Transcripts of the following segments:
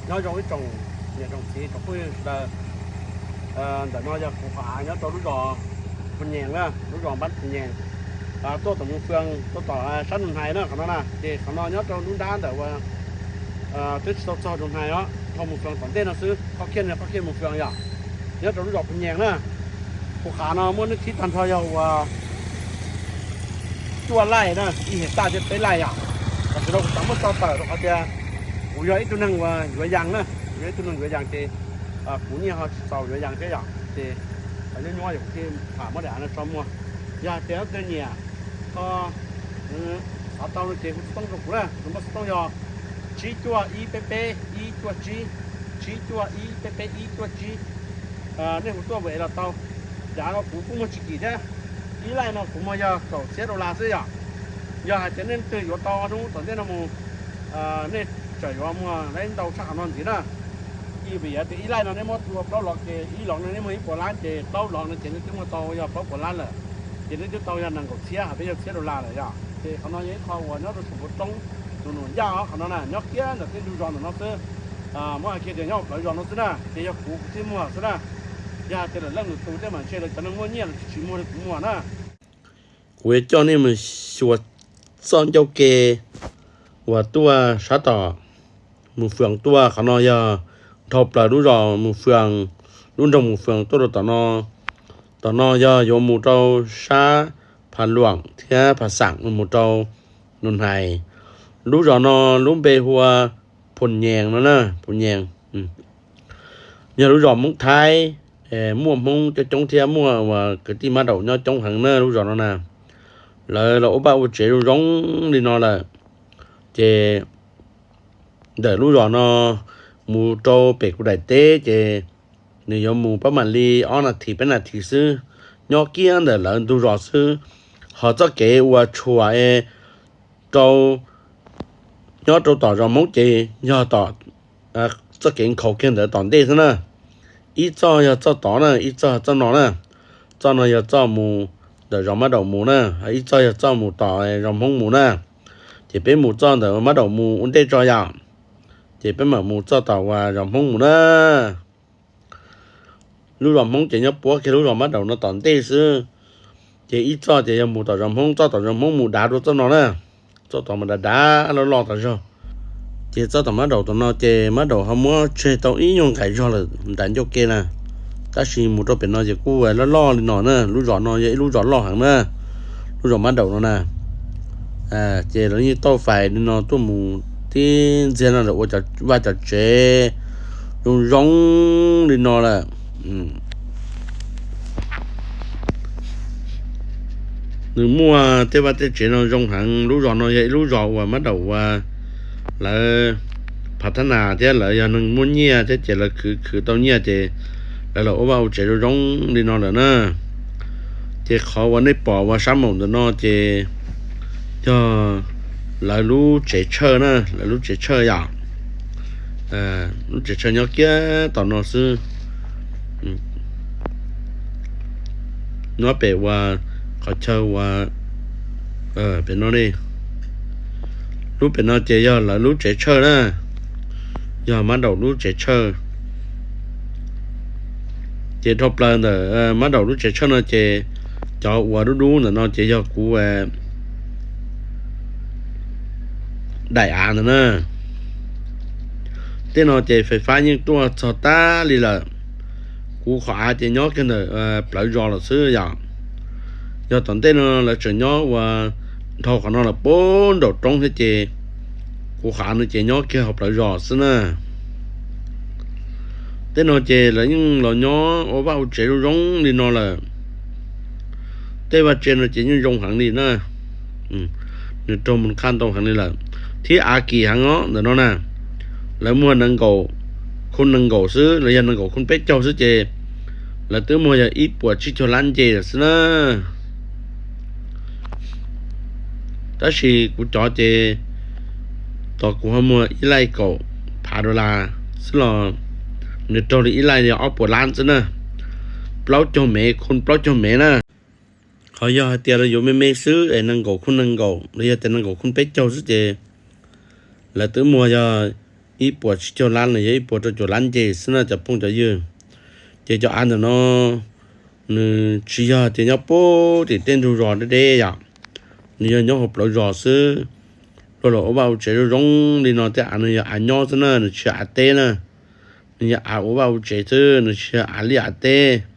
Nyob zoo ib tsoom niam tsoom txiv tsoom phooj ywg sawv daws. Ntawm no yog kuv qhov av nyob rau lub zos Phu Nyees na, lub zos Npab Phu Nyees, tuaj tom Mus Fwm, tuaj tom sab Nus Hnais na qhov no na. Ces qhov no nyob rau lub nrab ntawm uas twb tsis tau txog Nus Hnais os, dhau Mus Fwm tom ntej no xwb, qhov kiag no qhov kiag Mus Fwm yom. Nyob rau lub zos Phu Nyees na. Kuv qhov av no muaj nuj thib tag nrho yog uas cuaj laij na, ib hais taj thiab peb laij yom. Tam sim no kuv tseem muab tso tawm rau qhov tias kuv yog ib tug neeg uas yuav yas na, kuv yog ib tug neeg yuav yas ces kuv nyiaj ho tsis txaus yuav yas thiab yom. Ces nyuaj nyuaj yog kuv thiaj tham muab daim av no tso muag. Yog hais tias leej twg nyiam, ho xav tau no ces hu xov tooj rau kuv na, kuv npawb xov tooj yog tsib cuaj ib peb peb ib cuaj tsib, tsib cuaj ib peb peb ib cuaj tsib. Nej hu tuaj ua es los tau. Daim av no kuv kuj muag tsis kim thiab, ib laij no kuv muag yog kaum txhiab dollar xwb yom. Yog hais tias nej leej twg yuav tau hnub tom ntej no mus, nej tseem yuav muag laib ntau tshaj qhov no ntxiv na. Ib vim yog tias ib laij no nej muab tua plaub lov ces ib lov no nej muag ib puas lab ces plaub lov no ces nej twb muag tau yog plaub puas lab lawm. Ces nej twb tau yog nees nkaum txhiab hos peb caug txhiab dollar lawm yom. Ces qhov no yog ib qho uas nyob rau saum npoo roob, tus nus yaj qhov no na, nyob kiag ntawm tej ntug zos ntawm no xwb. Muab hais kiag tias nyob hauv plawv zos no xwb na, ces yog kuv kuv thiaj muag xwb na. Yog hais tias lawv leej lwm tus tej mam ntshe lawv cov neeg muaj nyiaj lawv tsis muag li kuv muag na. Kuv yuav coj nej mus xyuas txoj ncauj ke uas tuaj sab tom Mus Fwm tuaj. Qhov no yog dhau plaws lub zos Mus Fwm, lub nroog Mus Fwm tuaj rau tom no. Tom no yog yuav mus rau sab Pha Luam thiab Pha Xam mus rau Nus Hnais. Lub zos no lub npe hu ua Phu Nyees no na, Phu Nyees. Yog lub zos Hmoob Thaib, muaj Hmoob coob coob thiab muaj uas kwv tij Mab Daum nyob coob heev na lub zos no na. Lawv los ua vaj ua tsev zoo zoo li no lawm. Ces ntawm lub zos no mus rau pem kuv daim teb ces nws yuav mus pab mam li ob nas this peb nas this xwb, nyob kiag ntawm lawv ntug zos xwb. Ho txoj kev uas tshuam es rau nyob rau tom zos Hmoob ces yog tom txoj kev nkhaus kiag ntawd tom ntej xwb na. Ib txoj yog txoj tod na, ib txoj yog txoj no na. Txoj no yog txoj mus ntawm zos Mab Daum mus na, ib txoj yog txoj mus tom zos Hmoob mus na. Ces peb mus txoj ntawm Mab Daum mus ua ntej tso yom. Ces peb mam mus txoj tom uas zos Hmoob mus na. Lub zos Hmoob ces nyob puab kiag lub zos Mab Daum no tom ntej xwb. Ces ib txoj ces yog mus tom zos Hmoob, txoj tom zos Hmoob mus dav rau txoj no na. Txoj tom mus dav dav loj loj tas zog. Ces txoj tom Mab Daum tom no ces Mab Daum ho muab tseg tau ib nyuag nqaim zog lawm nram ncauj ke na. Tab sis mus rau pem no ces kuj loj loj li no na, lub zos no yog ib lub zos loj heev na, lub zos Mab Daum no na. Ces lawv yeej tauj fais li no tuaj mus tib ntxiag no lawv ua vaj cov tsev zoo zoo li no lawm. Nws muaj tej vaj tej tsev no zoo heev. Lub zos no yog ib lub zos uas Mab Daum uas lawv phav thab nas thiab lawv yog neeg muaj nyiaj thiab ces lawv khwv khwv tau nyiaj ces lawv los ua vaj ua tsev zoo zoo li no lawm na. Ces qhov uas nej pom uas sab maum ntawm no ces yog lawv lub tsev tshawj na, lawv lub tsev tshawj yom. Lub tsev tshawj nyob kiag tom no xwb. Nyob pem uas qhov chaw uas pem no li. Lub pem no ces yog lawv lub tsev tshawj na, yog Mab Daum lub tsev tshawj. Ces dhau plaws ntawm Mab Daum lub tsev tshawj no ces cov uas dub dub ntawm no ces yog kuv daim av ntawd na. Tej no ces fais fab yeej tuaj txog tag li lawm. Kuv qhov av ces nyob kiag ntawm plawv zos lawm xwb yom. Yog tom ntej no lawv tseem nyob uas dhau qhov no lawm puag nraum roob thiab ces kuv qhov av no ces nyob kiag hauv plawv zos xwb na. Tej no ces lawv yeej los nyob ua vaj ua tsev zoo zoo li no lawm. Tej vaj tsev no ces yeej zoo heev li na. Nws raug mus qhaj ntau heev li lawm. Thiab av kim heev os ntawm no na. Lawv muag nees nkaum, khun nees nkaum xwb los yog nees nkaum khun peb caug xwb ces lawv twb muag yog ib puas tsib caug lab nce lawm xwb na. Tab sis kuv cov ces tos kuv ho muag ib laij kaum phav dollar xwb los nws raug li ib laij yog ob puas lab xwb na. Plaub caug mev khun plaub caug mev na. Qhov yog hais tias lawv yuav me me xwb es nees nkaum khun nees nkaum los yog tias nees nkaum khun peb caug xwb ces lawv twb muag yog ib puas tsib caug lab los yog ib puas rau caum lab nce xwb na cov phooj cov ywg. Ces cov av ntawm no nws tsis yog tias nyob puag tim tej ntug zos deb deb yom, nws yog nyob hauv plawv zos xwb. Luag los ua vaj ua tsev zoo zoo li no tej av no yog av nyob xwb na, nws tsis yog av teb na. Nws yog av ua vaj ua tsev xwb, nws tsis yog av liaj av teb.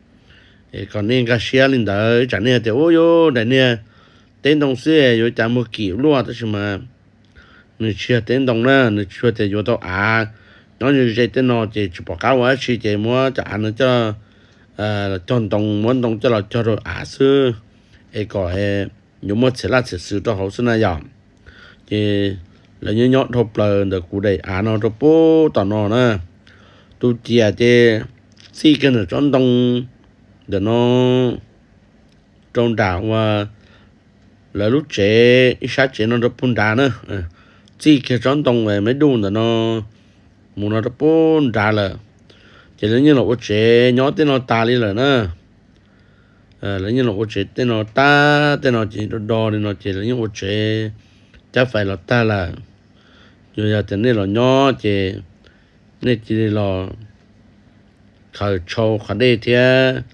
Es kom nej nkag siab li ntawd, ib tsam nej hais tias ub yuav daim niag teb ntoo xwb yuav cas muag kim luaj, tab sis mas nws tsis yog teb ntoo na, nws tsuas tias yuav tau av nyob ze ze tej no ces tsis pom qab ua dab tsi ces muab cov av no coj, cog ntoo, muab ntoo coj los cog rau av xwb, es kom yuav muaj txhiam laj txhiam xwm rau hauv xwb na yom. Ces lawv nyob nyob dhau plaws ntawm kuv daim av no rau puag tom no na. Tus ciam ces txij kiag ntawm tsob ntoo ntawm no rau nram uas lawv lub tsev, ib sab tsev no rau puag nrad na, txij kiag tsob ntoo me duj ntawm no mus no rau puag nrad lawm. Ces lawv yeej los ua tsev nyob tej no tas li lawm na. Lawv yeej los ua tsev tej no tag, tej no ces do do li no ces lawv yeej ua tsev cab fais los tag lawm. Yog, yog tias nej los nyob ces nej cia li los khaws tshau qhov dej thiab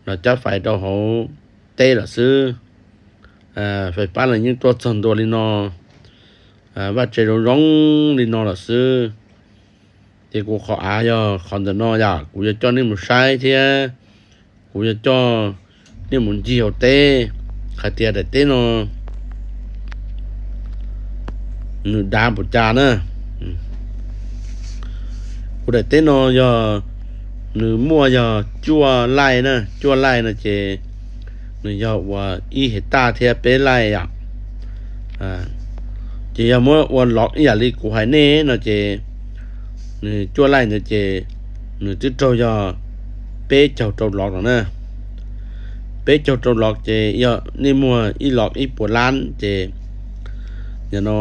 los cab fais rau hauv teb lawm xwb. Fais fab los yeej tuaj txog ntua li no, vaj tsev zoo zoo li no lawm xwb. Ces kuv qhov av yog qhov ntawm no yom, kuv yuav coj nej mus saib thiab kuv yuav coj nej mus ncig hauv teb hais tias daim teb no nws dav npaum cas na. Kuv daim teb no yog, nws muaj yog cuaj laij na, cuaj laij no ces nws yog uas ib hais taj thiab peb laij yom. Ces yog muab ua lov ib yam li kuv hais nej no ces nws cuaj laij ntawd ces nws twb raug yog peb caug rau lov no na. Peb caug rau lov ces yog nej muag ib lov ib puas lab ces nim no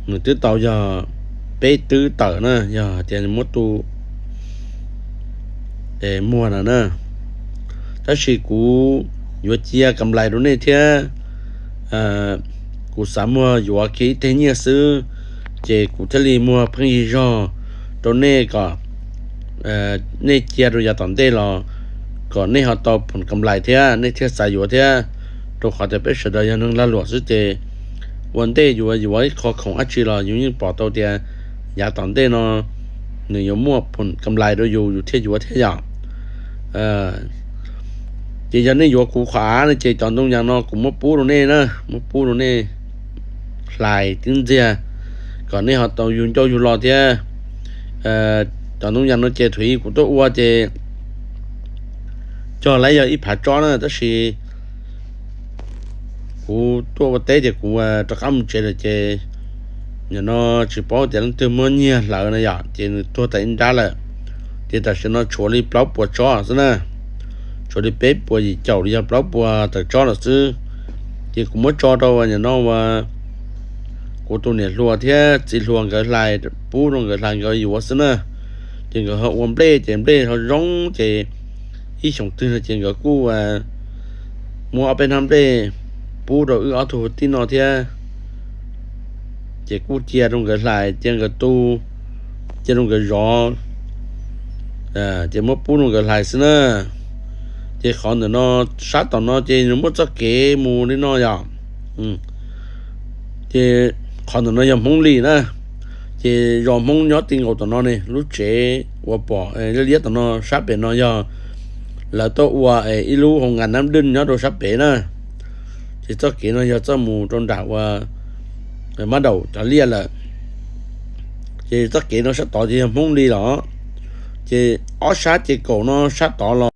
nws twb tau yog peb twb tawm na, yog tias muab tu muag no na. Tab sis kuv yuav cia kam lais rau nej thiab, kuv xav muag yuav kiag ib teg nyiaj xwb, ces kuv thiaj li muag pheej yig zog rau nej kom nej cia rau yav tom ntej los kom nej ho tau phoom kam lais thiab nej thiaj xav yuav thiab. Rau qhov tias peb sawv daws yog neeg lag luam xwb ces ua ntej yuav yuav ib qho khoom dab tsi los yus yeej pom tau tias yav tom ntej no nws yuav muaj phoom kam lais rau yus, yus thiaj yuav thiab yom. Ces yog nej yuav kuv qhov av no ces cov ntoo yas no kuv muab pub rau nej na, muab pub rau nej hlais tib ntxiag kom nej ho tau yug ncauj yug lo thiab. Cov ntoo yas no ces thaum ub kuv tuaj ua ces cog lawm yog ib phav tsob na, tab sis kuv tuaj ua teb ces kuv rov qab mus tsev lawm ces nim no tsis paub tias leej twg muab nyiag hlawv na yom, ces nws tuag tas ib nrab lawm. Ces tam sim no tshuav li plaub puas tsob xwb na, tshuav li peb puas yim caum li yog plaub puas tawm tsob lawm xwb. Ces kuv muab tso rau nim no uas kuv tus niam hluas thiab txiv hluas nkawd hlais, pub rau nkawd hlais nkawd yuav xwb na. Ces nkawd ho ua nplej ces nplej ho zoo ces ib xyoos twg no ces nkawd kuj muab ob peb hnab nplej pub rau wb ob tug tij no thiab. Ces kuj cia rau nkawd hlais, cia nkawd tu, cia rau nkawd zov, ces muab pub rau nkawd hlais xwb na. Ces qhov ntawm no, sab tom no ces nws muaj txoj kev mus li no yom. Ces qhov ntawm no yog Hmoob Lis na. Ces zos Hmoob nyob ti nkaus tom no ne, lub tsev uas pom liab liab tom no sab pem no yog lawv tuaj ua ib lub hoo nkas nab dwj nyob rau sab pem na. Ces txoj kev no yog txoj mus rau nram uas mab daum cov liaj lawm. Ces txoj kev no sab tod ces yog Hmoob Lis los. Ces ob sab ces kaum no sab tod los